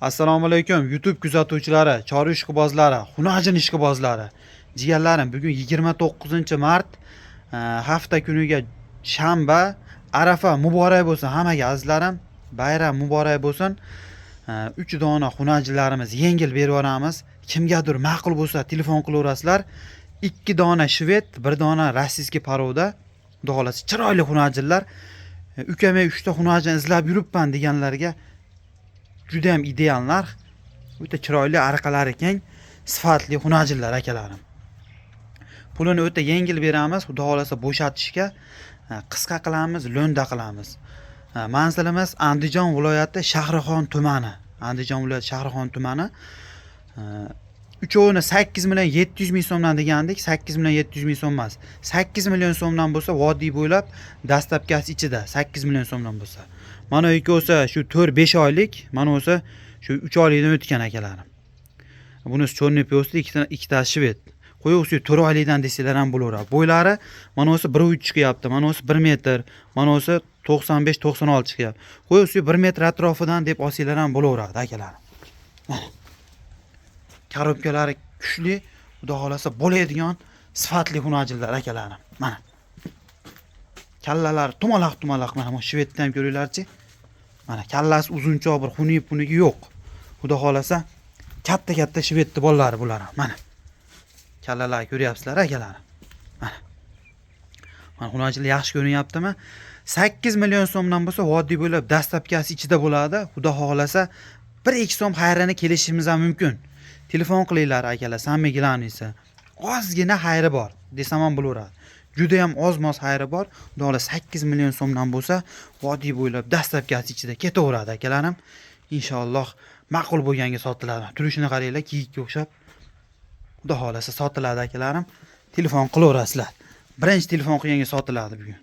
Assalomu alaykum, YouTube kuzatuvchilari, chorva ishqibozlari, xunajin ishqibozlari. Jigarlarim, bugun 29-mart, hafta kuniga shanba, Arafa muborak bo'lsin hammaga, azizlarim. Bayram muborak bo'lsin. 3 dona xunajinlarimiz yengil berib yuboramiz. Kimgadir ma'qul bo'lsa, telefon qilaverasizlar. 2 dona shved, 1 dona российский порода. Xudo xohlasa, chiroyli xunajinlar. Uka, men 3 ta xunajin izlab yuribman deganlarga juda ham ideal narx. O'ta chiroyli, orqalari keng, sifatli xunajinlar, akalarim. Pulini o'ta yengil beramiz, xudo xohlasa, bo'shatishga qisqa qilamiz, lo'nda qilamiz. Manzilimiz Andijon viloyati, Shahrixon tumani. Andijon viloyati, Shahrixon tumani. Uchovini 8 million 700 ming so'mdan degandik, 8 million 700 ming so'm emas. 8 million so'mdan bo'lsa, vodiy bo'ylab доставка si ichida 8 million so'mdan bo'lsa. Mana ikkovsi shu 4-5 oylik, mana bo'lsa shu 3 oylikdan o'tgan, akalarim. Bunisi чёрный пёс li, ikkitasi shved. Qo'yuvsi 4 oylikdan desanglar ham bo'laveradi. Bo'ylari mana bo'lsa 1.3 chiqyapti, mana bo'lsa 1 metr, mana bo'lsa 95-96 chiqyapti. Qo'yuvsi 1 metr atrofidan deb olsanglar ham bo'laveradi, akalarim. Mana. Коробка lari kuchli, xudo xohlasa, bo'ladigan sifatli xunajinlar, akalarim. Mana. Kallalari tumaloq tumaloq, mana bu shvedni ham ko'ringlarchi. Mana kallasi uzunchoq, bir xunuk punugi yo'q. Xudo xohlasa, katta katta shvedni bolalari bular ham. Mana. Kallalarni ko'ryapsizlar, akalarim. Mana. Mana xunajinlar yaxshi ko'rinyaptimi? 8 million so'mdan bo'lsa, vodiy bo'ylab доставка si ichida bo'ladi. Xudo xohlasa, 1-2 so'm xayrini kelishimiz ham mumkin. Telefon qilinglar, akalar, самое главный si. Ozgina xayri bor desam ham bo'laveradi. Juda ham oz-moz xayri bor. Xudo xohlasa, 8 million so'mdan bo'lsa, vodiy bo'ylab доставка si ichida ketaveradi, akalarim. Inshaalloh, ma'qul bo'lganga sotiladi. Turishini qaranglar, kiyikka o'xshab. Xudo xohlasa, sotiladi, akalarim. Telefon qilaverasizlar. Birinchi telefon qilganga sotiladi bugun.